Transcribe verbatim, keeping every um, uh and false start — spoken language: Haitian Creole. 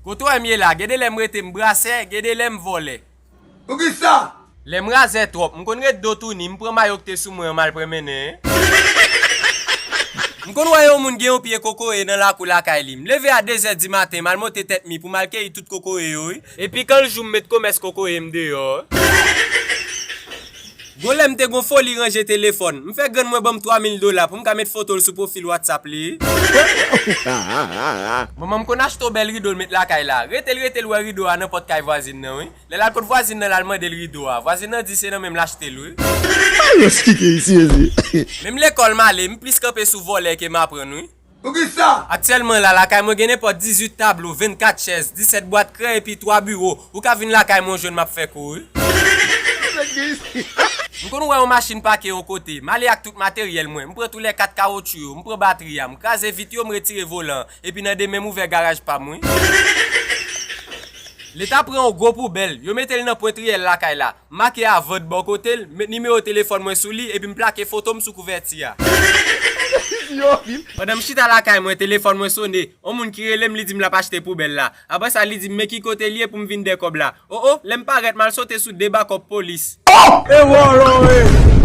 Kote w wè m ye la, gen de lè m rete m brasè, gen de lè m vòlè. Poukisa? Lè m razè twòp, m konn ret do touni, m pran mayo ki te sou mwen an m al pran mennen. M konn wè yon moun gen yon pye kokoye nan lakou lakay li. M leve a de zè di maten, m al monte tèt mi pou m al keyi tout kokoye yo, wi. Epi kan l jou m met komès kokoye m deyò. Gon lè m te gon foli ranje telefòn. M fè grann mwen ban m twa mil dola pou m ka met foto l sou pwofil WhatsApp li. Manman m konn achte yon bèl rido l met lakay la. Rete l rete l wè rido a nan pòt kay vwazin nan, wi. Lè l al kot vwazin nan, l al mande l rido a. Vwazin nan di se nan men m l achte l, wi. Alòs, kike isi, mezi. Menm lekòl m ale, m plis kanpe sou vòlè ke m aprann, wi. Poukisa? Aktyèlman la, lakay mwen gen nenpòt dizuit tablo, vennkat chèz, disèt bwat krè epi twa biwo. Ou ka vin lakay mwen jwenn m ap fè kou, wi. M konn wè yon machin pake yon kote, m ale ak tout materyèl mwen, m pran tou lè kat kawotchou yo, m pran batri a, m kraze vit yo, m retire volan an, epi nan demen m ouvè garaj pa m, wi. Leta pran yon gwo poubèl, yo mete l nan pwen triyèl lakay la. M make a vant bò kote l, met nimewo telefòn mwen sou li, epi m plake foto m sou kouvèti a. Pandan m chita lakay mwen, telefòn mwen sone. On moun ki rele m, li di m l ap achte poubèl la. Apre sa, li di m men ki kote l ye pou m vin dèyè kòb la. O o, lè m parèt, m al sote sou de bakòp polis. E wòlò, e!